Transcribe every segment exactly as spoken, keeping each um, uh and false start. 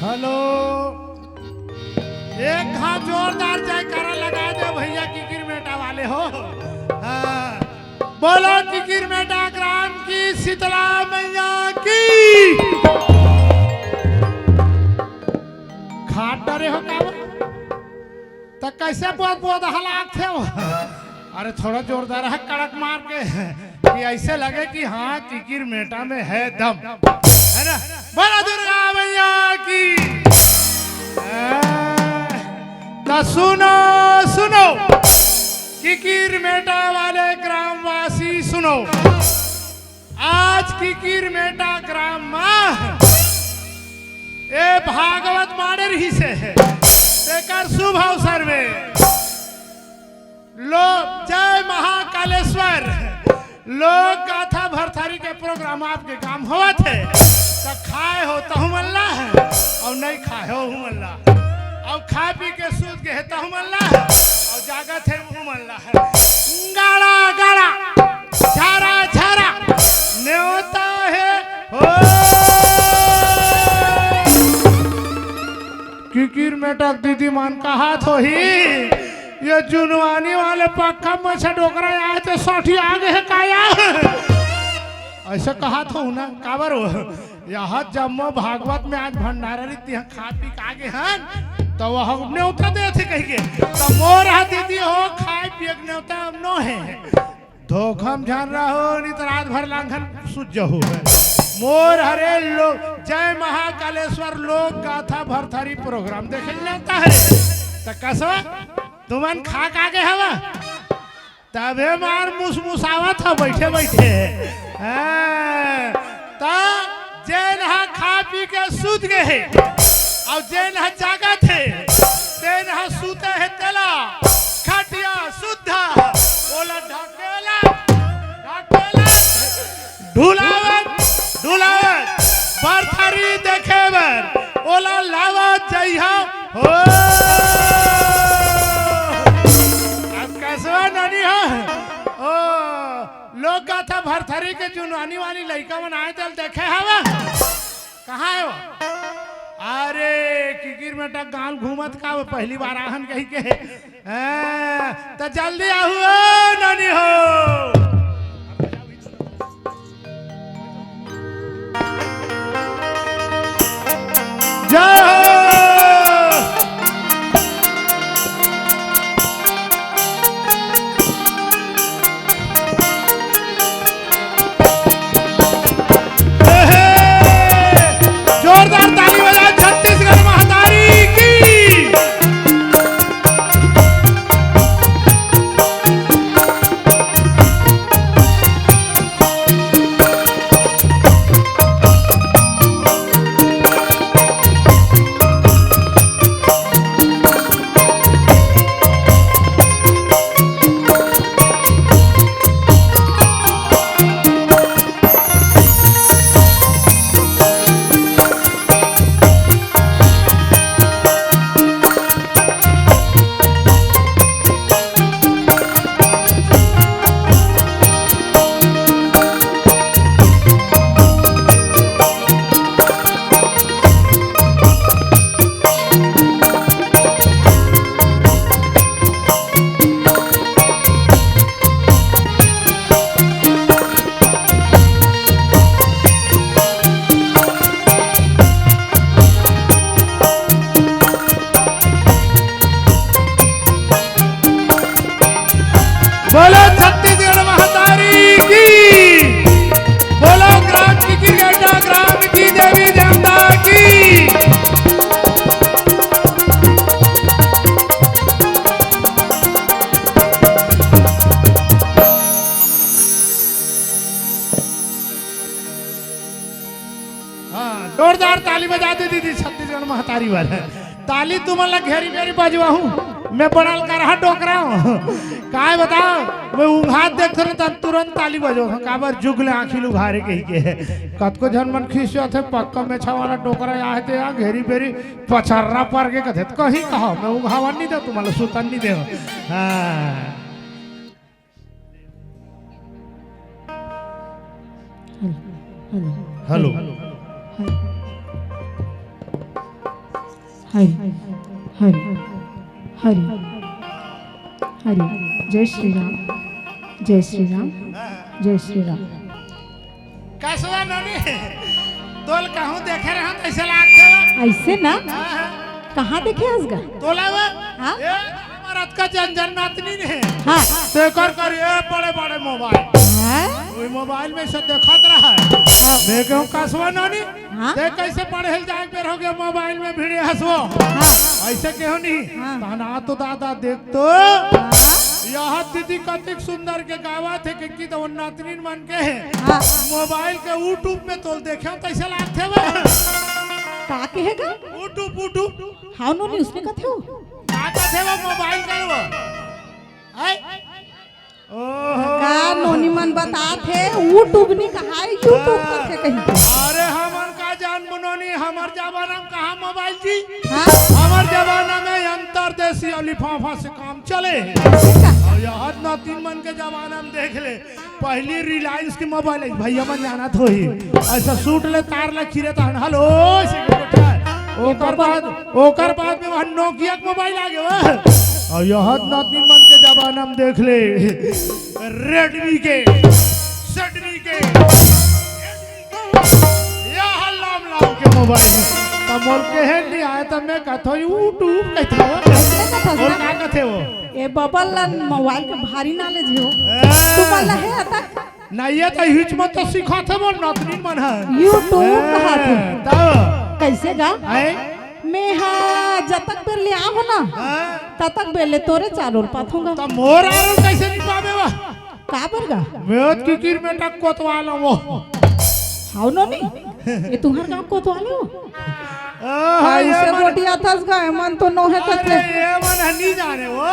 Hello. एक हाथ जोरदार जयकारा लगा दे भैया, किकिर मेटा वाले हो। हाँ। बोलो किकिर मेटा ग्राम की शीतला मैया की। खाट डरे हो का? त कैसे बोध बोध हलाक थे हो? अरे थोड़ा जोरदार है कड़क मार के, कि ऐसे लगे कि हाँ, किकिर मेटा में है दम, है ना? बोलो दुर्गा मैया की। आ, तो सुनो, सुनो, किकिर मेटा वाले ग्रामवासी सुनो, आज किकिर मेटा ग्राम मा ए भागवत माड़े रहिसे, तेकर शुभ अवसर में लोक जय महाकालेश्वर लोक गाथा भरथरी के प्रोग्राम आपके गांव होवत हे, त खाए हो तहु मन ला अउ नहीं खाए हो हु मन ला, अउ खा पी के सूत गे हे तहु मन ला अउ जागत हे हु मन ला। गाड़ा गाड़ा, झारा झारा, नेवता हे हो। किकिर मेटा के दीदी मन कहात होही, ये जुनवानी वाले पक्का मछा डोकरा आए थे, सठी आगे है काया। ऐसे कहात हो ना, काबर हो? यहाँ जम्मो भागवत में आज भंडारा रीति खा पी के आगे हन, तो वह नेवता दे थे कह के, तो मोर हा दीदी हो, खाए पिए के नेवता अब नो है। धोखा म झन रहो, नहीं तो रात भर लांघन सुत जहू। मोर हरे लोक जय महाकालेश्वर लोक गाथा भरथरी प्रोग्राम देखे ल नेवता हरे। त कसवा तुमन खा का गे हवा? तभे मार मुसमुसावत ह बैठे बैठे। हाँ, त जेन ह खा पी के सूत गे हे, अउ जेन ह जागत हे, तेन ह सूते हे तेला खटिया सुद्धा, ओला ढकेला, ढकेला, ढुलावत, ढुलावत, भरथरी देखे बर, ओला लावत जइहा हो। अब कसवा ननी हो, ओ, लोक गाथा भरथरी के जुनवानी वाली लइका मन आए तेल देखे हवा। कहाँ हे वो? अरे, किकिर मेटा गांव घूमत का वो पहली बार आहन कही के। हाँ, त जल्दी आहू ओ ननी हो। जय हो। जोरदार ताली बजाओ छत्तीसगढ़ महतारी की। बोलो छत्तीसगढ़ महतारी की, बोलो ग्राम की क्रिकेटर ग्राम की देवी देवता की। हाँ, जोरदार ताली बजा दे दीदी छत्तीसगढ़ महतारी बर। ताली तुमन ला घेरी घेरी बजवाहूँ। मैं बड़ा लकरहा डोकरा हूँ। काय बताओ, मैं उंघात देखथों ना, तब तुरंत ताली बजावथों। काबर जुग ले आँखी ल उघारे कहिके। कतको झन मन खिसियाथे, पक्का मेछा वाला डोकरा आए हे ते या घेरी बेरी पछर्रा पर के कथे, त कहीं कहो, मैं उघावन नहीं देवं तुम्हारा, सुतन नहीं देवं। हाँ। Hello. Hello. Hello. Hari, Hari, Hari, Hari. जय श्री राम, जय श्री राम, जय श्री राम। कसवा नोनी, तोला कहूँ देखे रहंव त अइसे लागथे। अइसे ना? हाँ, हाँ। कहाँ देखे हस गा? तोला वो? हाँ? ए, हमर अतका जन जन नातनी ने। हाँ। तेकर कर ये बड़े बड़े मोबाइल। हाँ? वही मोबाइल में से देखत रहा है। हाँ। मैं कहूँ, "कसवा नोनी, हाँ? देख कइसे पढ़े ल जाए बेर हो गे, मोबाइल में भिड़े हस वो।" हाँ। अइसे केहेंव नहीं। हाँ। तना तो दादा देख तो। हाँ। यह दीदी कतिक सुंदर के गावत हे कि, कि तो वो नातनी मन के हे। हाँ। मोबाइल के YouTube में तोला देखेंव त अइसे लागथे वो। का कहे गा? YouTube, YouTube। हाँ, नोनी, उसने कथे वो। का कथे वो मोबाइल के वो? हैं? ओहो। का नोनी मन बतात हे, YouTube नहीं कहा हे, YouTube कथे कहीं के। अरे हमन का जानबो नोनी, हमर जमाना में कहाँ मोबाइल जी? हाँ? हमर जमाना में अंतरदेशी अउ लिफाफा से काम चले। अइसे का? अउ यह नातिन मन के जमाना में देख ले, पहली Reliance के मोबाइल हे, भैया मन जानत होही, अइसे सूट ले तार ले खीरे तहन, "हेलो," अइसे के गोठिया। ओकर बाद, ओकर बाद में वहाँ Nokia के मोबाइल आ गे। अउ यह नातिन मन के जमाना में देख ले, Redmi के, Redmi के, यह लाम लाम के मोबाइल हे। त मोला कहे नहीं आय, त मैं कथों YouTube कथों। अइसे कथस अउ ना? का कथे वो? ए बबल ला मोबाइल के भारी knowledge हे वो। ए। तू बोला हे अतक? नहीं, ये तो हिच मत तो सिखाथे वो नातनी मन हे। YouTube ए, कहाथे। तब? कइसे गा? हैं? मैं हा जतक बेर ले आहूँ ना, हाँ। ततक बेर ले तोरे चारों ल पाथों गा। त मोर आरो कइसे नहीं पाबे वो? काबर गा? मैं तो किकिर मेटा कोतवाल हूँ वो। हाव नोनी, ये तुम्हर गाँव कोतवाल हे वो? ओहो, अइसे ये मन गोठियाथस गा, एमन तो नोहे अरे, कथे। ये मन ह नहीं जाने वो।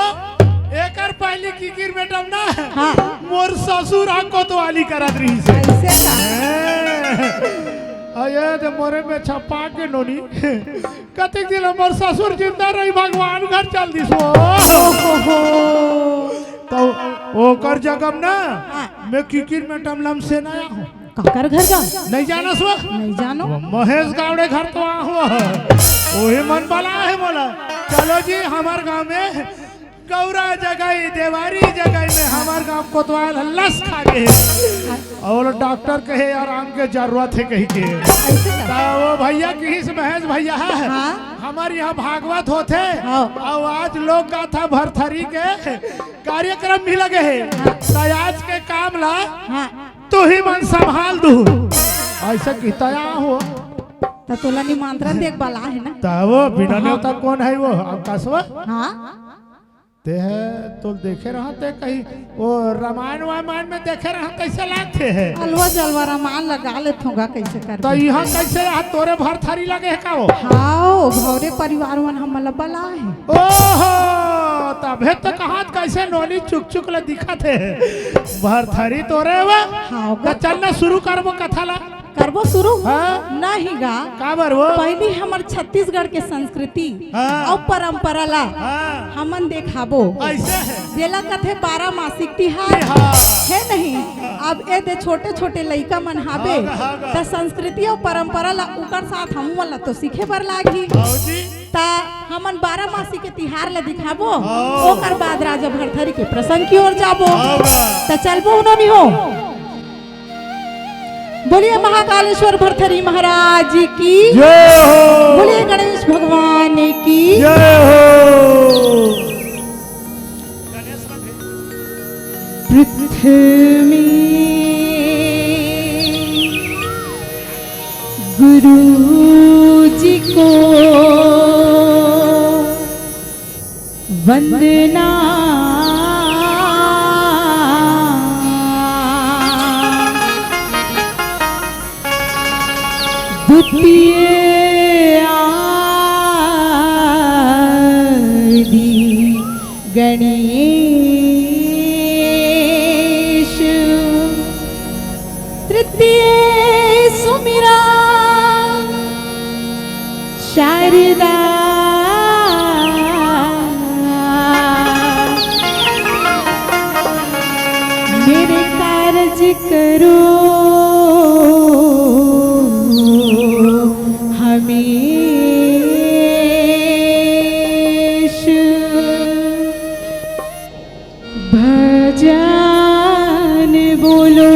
एकर पहली किकिर मेटा म ना, हाँ। मोर ससुर ह कोतवाली करत रहिस हे। अइसे का? हैं। अये, त मोरे में छपा के नोनी। कतिक दिन मोर ससुर जिंदा रही, भगवान घर चल दिस वो। ओहो हो। त ओकर जगह म ना, हाँ। मैं किकिर मेटा म लमसेना आहूँ। काकर घर गा? नहीं जानस वो? नहीं जानो। वो महेश गावड़े घर तो आहूँ। वही मन बलाय हे मोला। चलो जी, हमर गाँव में गौरा जगई, देवारी जगई में हमर गाँव कोतवाल लस खा गे हे। अउ डॉक्टर कहे आराम के जरूरत हे कहिके। अइसे का? त वो भैया किहिस महेश भैया, हाँ। हमर यहाँ भागवत होथे। हाँ। अउ आज लोक गाथा भरथरी के कार्यक्रम भी लगे हे। हाँ। त आज के काम ला हाँ। तुही मन संभाल दू। अइसे किहिस त आहूँ। त तोला निमंत्रण दे के बलाय हे ना? त वो बिना हाँ। नेवता कोन हे वो? अब कसवा? हाँ। ते ह तो देखे रहंव, ते कहीं वो रामायण वामायण में देखे रहंव, कइसे लागथे हे? अलवा जलवा रामायण लगा लेथों गा, कइसे करबे? त इहाँ कइसे रहा तोरे भरथरी लगे हे का वो? हाव, भौरे परिवार मन हमन ला बलाय हे। ओहो, तभे तो कहात कइसे नोनी चुक चुक ला दिखत हे। भरथरी तोरे वो? हाव त गा। चल ना शुरू करबो कथा ला। करबो शुरू? हाँ। नहीं गा। काबर वो? पहली हमर छत्तीसगढ़ के संस्कृति हाँ। अउ परंपरा ला हाँ। हमन देखाबो। अइसे हे। जेला कथे बारह मासिक तिहार। तिहार। हे नहीं? अब ए दे छोटे-छोटे लइका मन हाबे, हाँ गा, हाँ गा। त संस्कृति अउ परंपरा ला उकर साथ हमन ला तो सीखे बर लागही। हाव जी। त हमन बारह मासी के तिहार ला दिखाबो, हाँ। ओकर बाद राजा भरथरी के प्रसंग की ओर जाबो। हाँ गा। त चलबो नोनी हो। बोलिए महाकालेश्वर भरथरी महाराज की। जय हो। बोलिए गणेश भगवान की। जय हो। पृथ्वी गुरु जी को वंदना। द्वितीय आदि गणेश तृतीय सुमिरा शारदा मेरे कारज करो हमेश। भजन बोलो,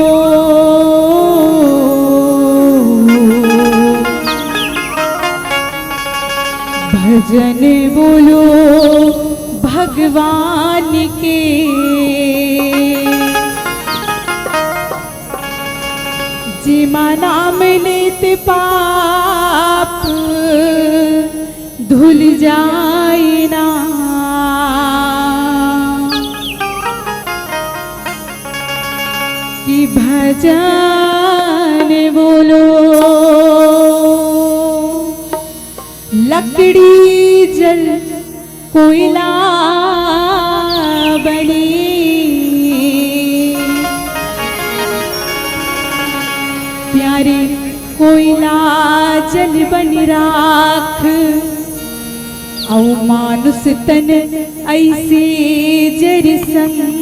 भजन बोलो भगवान के। जेमा नाम लेत पाप धुल जाए ना। कि भजन बोलो, लकड़ी जल कोयला बनी। प्यारे कोयला जल बन राख, अउ मानुष तन ऐसे जर संगी।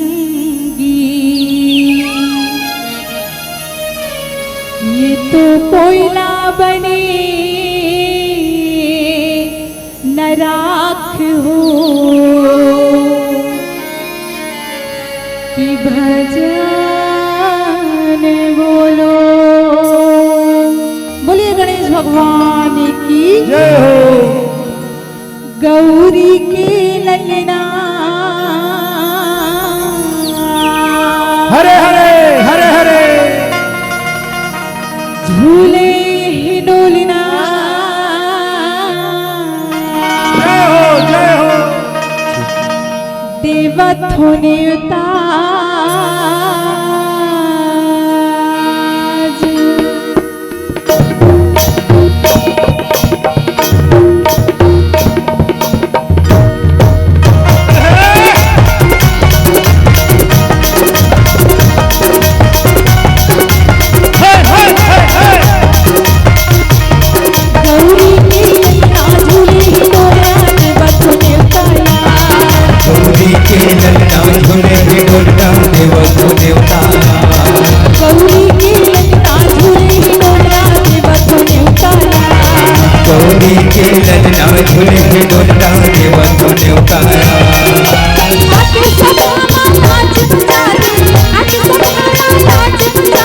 ये तो कोयला बने न राख हो कि भजन बोलो। बोलिए गणेश भगवान की जय हो। गौरी के ललना। हरे हरे, हरे हरे। झूले ही डोलना। जय हो, जय हो। देवत होने उताज। गौरी के ललना झूले ही डोलना देवा को देवता। गौरी के ललना झूले ही डोलना देवा को देवता। गौरी के ललना झूले ही डोलना देवा को देवता। आके सब हमारा चिंता दे, आके सब हमारा चिंता दे।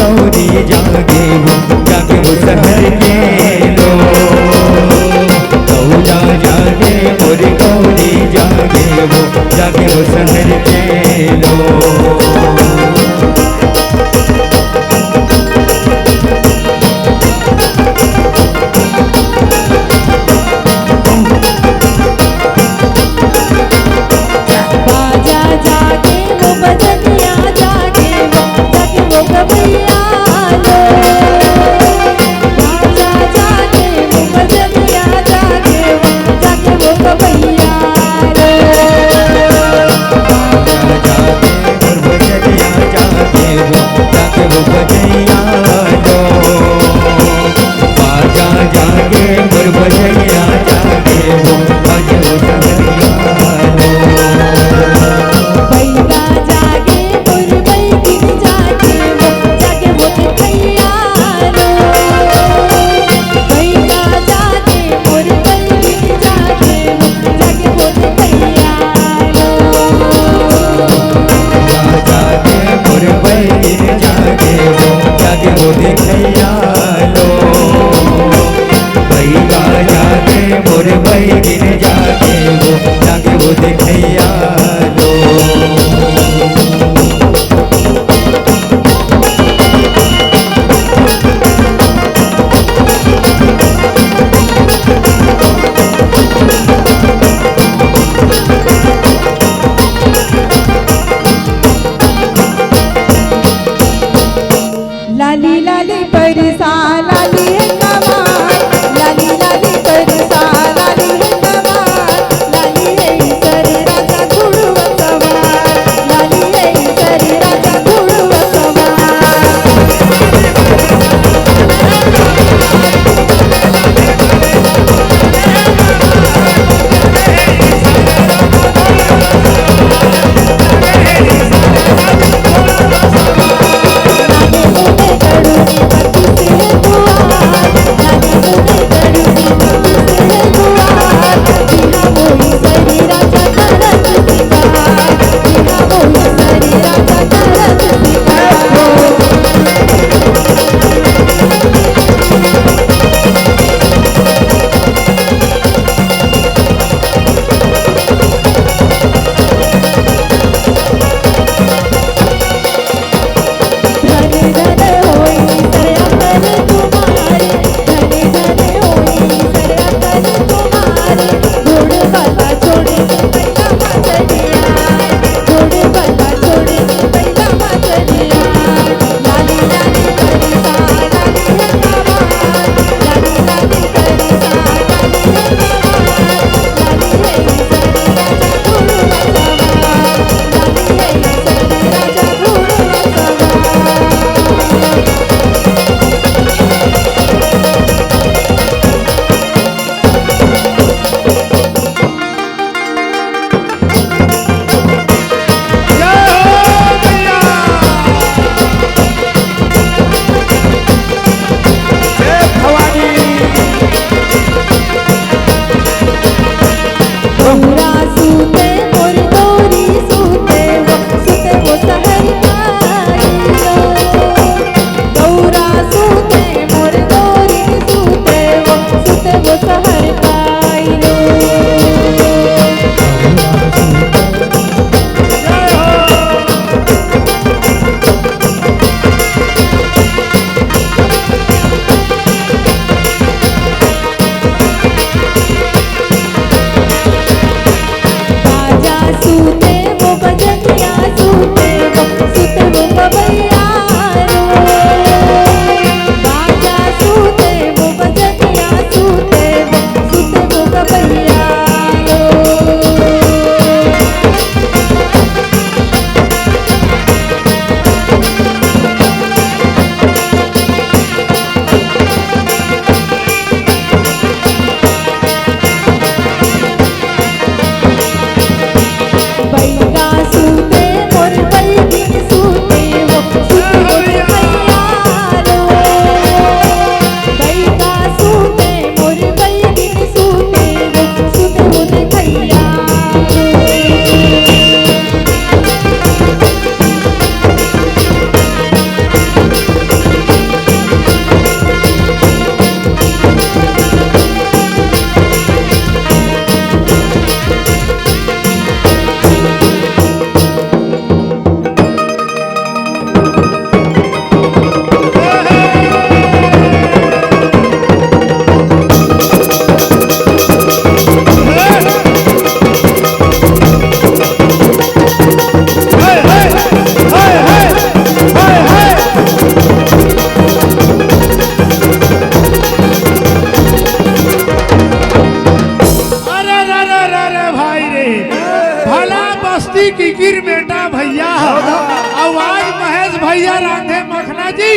गौरी जागे वो, जागे वो शहर के लोग। गौरा जागे, मोरी गौरी जागे वो, जागे वो शहर के लोग। बाजा जागे वो, बजनिया जागे वो, जागे वो गवैया लो। बाजा जागे वो, बजनिया जागे वो, जागे वो गवैया लो।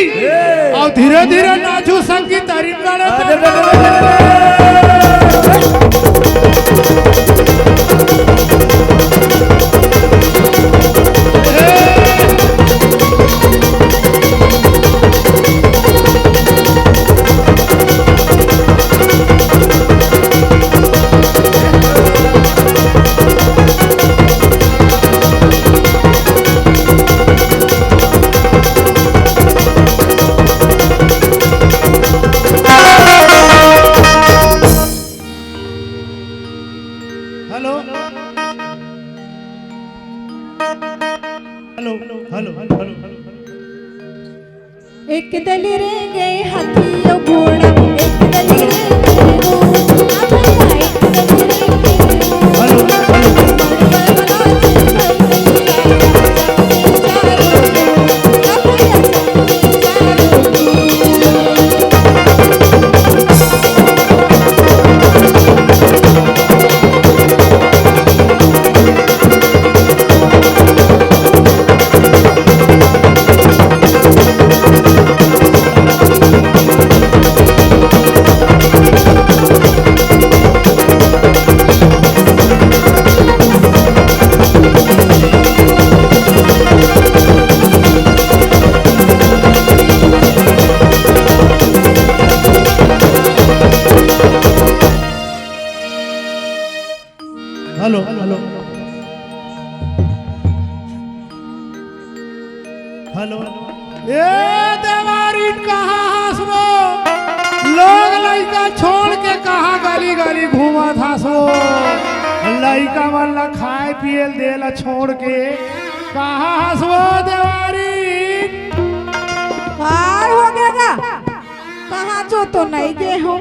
अउ धीरे धीरे नाचू संगी तरिन गाड़े। अरे, अरे, अरे, अरे, अरे। Hello. Hello, hello, hello, hello. एक दली रे गए हाथी अउ घोड़ा, एक दली रे गए वो। आ भैया, एक दली रे गए वो। Hello, hello. Hello, hello. Hello. ए देवारी, कहाँ हंसबो? लोग लइका छोड़ के कहाँ गली गली घूमत हंसबो? लइका मन ला खाए पिए ल दे ला छोड़ के कहाँ हंसबो देवारी? काय हो गे गा? कहाँ जो तो नहीं गे हो?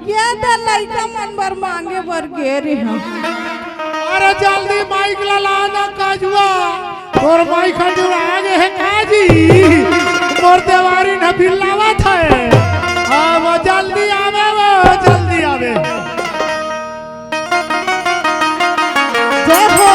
ये तो लइका मन बर मांगे बर गे रहे हो। अरे जल्दी माइक ला ला ना काजुआ, तोर माइक हर जुड़ा गे हे काजी, तोर देवारी न बिल्लावत है। अब जल्दी आवे वो, जल्दी आवे। जय हो।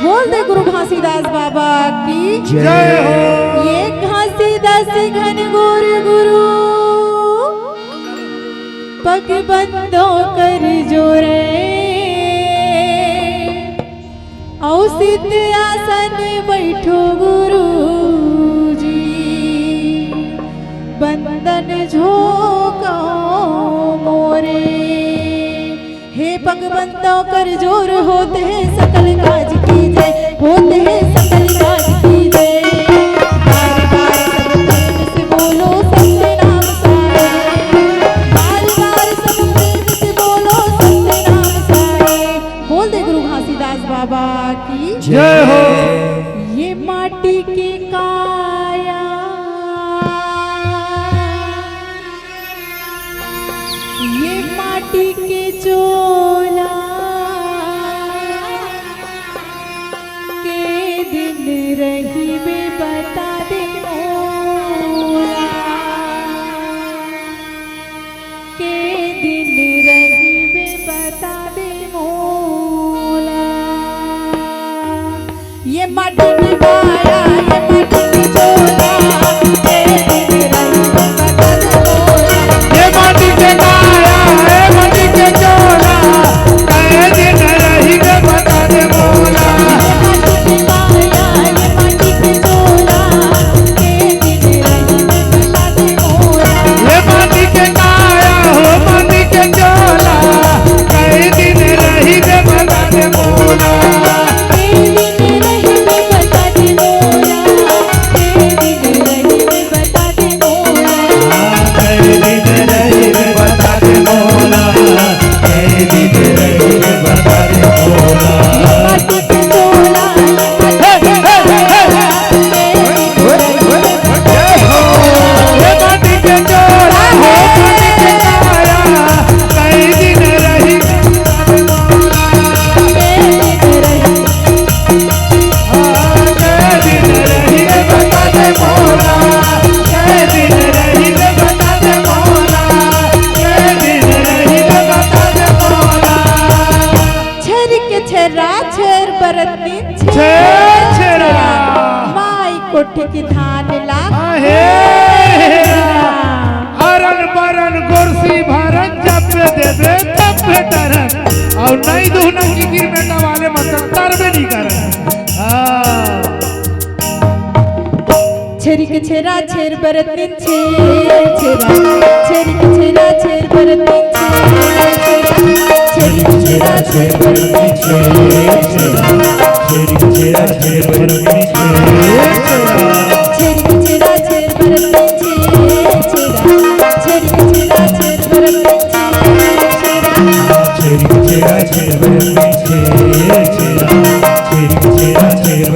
बोल दे गुरु घासीदास बाबा की जय हो। ये घासीदास घन घोर गुरु पग बंदो कर जोरे। अउ सिद्ध आसन बैठो गुरु जी, बंदन झोंको मोरे। हे पग बंदो कर जोर होत हे सकल काज की जय, होत हे सकल काज की जय। बार बार सब प्रेम से बोलो सतनाम साहेब। बार बार सब प्रेम से बोलो सतनाम साहेब। बोल दे गुरु घासीदास बाबा की जय हो। ये माटी के काया, ये माटी के चोला के दिन रहिबे बता दे मोला। के माटी के काया, ये माटी के चोला, ए दिन रही बता दे मोला। ये माटी के काया, ए माटी के चोला, ए दिन रही बता दे मोला। ये माटी के काया, ये माटी के चोला, ए दिन रही बता दे मोला। ये माटी के काया, हो माटी के चोला, ए दिन रही बता दे मोला। छेरी के छेरा छेर बरत दिन छेर छेरा। माई कोठी के धान ला आहे। अरन बरन गोरसी भरन जब पे देबे तब पे टरन। अउ नई दुहना किकिर बेटा वाले मतलब तरबे नहीं करन। हाँ। छेरी के छेरा छेर बरत दिन छेर छेरा। छेरी के छेरा छेर बरत दिन छेर छेरा। छेरी के छेरा छेर बरत दिन छेर छेरा। छेरी के छेरा छेर बरत दिन छेर छेरा। छेरी के छेरा छेर बरत दिन छेर छेरा। छेरी के छेरा छेर बरत दिन छेर छेरा। छेरी के छेरा छेर बरत दिन छेर छेरा। छेरी के छेरा छेर बरत दिन छेर छेरा।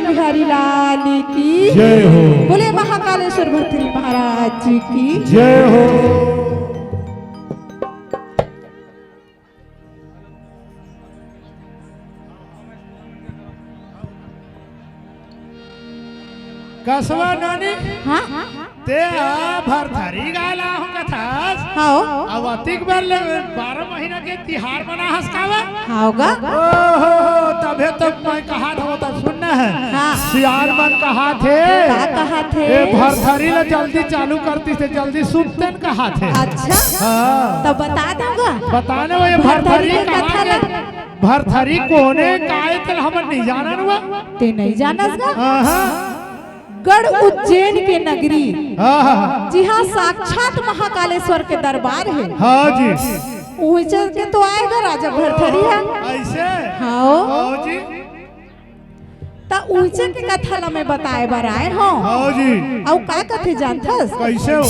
बिहारी लाल की। जय हो। बोले महाकालेश्वर भरथरी महाराज जी की। जय हो। कसवा नानी, हाँ। ते आ भरथरी गाय ला हो कथस। हाँ। अब अतिक बार ले बारह महीना के तिहार मना हस कावा। हाँ होगा। ओहो, तभे तो मैं कहा था, वो तो सुनना है। हाँ। सियान मन कहा थे। का कहा थे? ए भरथरी ला जल्दी चालू करती से जल्दी सुनते न कहा थे। अच्छा। हाँ। तो बता दोगा? बताने वो ये भरथरी भरथरी के कहाँ कथा के? ला। भरथरी कोने काय ते हमन नहीं जानन हुआ। ते नहीं जानस गा? हाँ, हाँ। गढ़ उज्जैन के नगरी, हाँ, हाँ, हाँ। जिहाँ साक्षात महाकालेश्वर के दरबार है। हाँ जी। उहिचर के तो आएगा राजा भरथरी है। ऐसे? हाँ। हाँ जी। त उहिचर के कथा ला मैं बताए बर आए हूँ। हाँ जी। अउ का कथे जानथस? कैसे हो?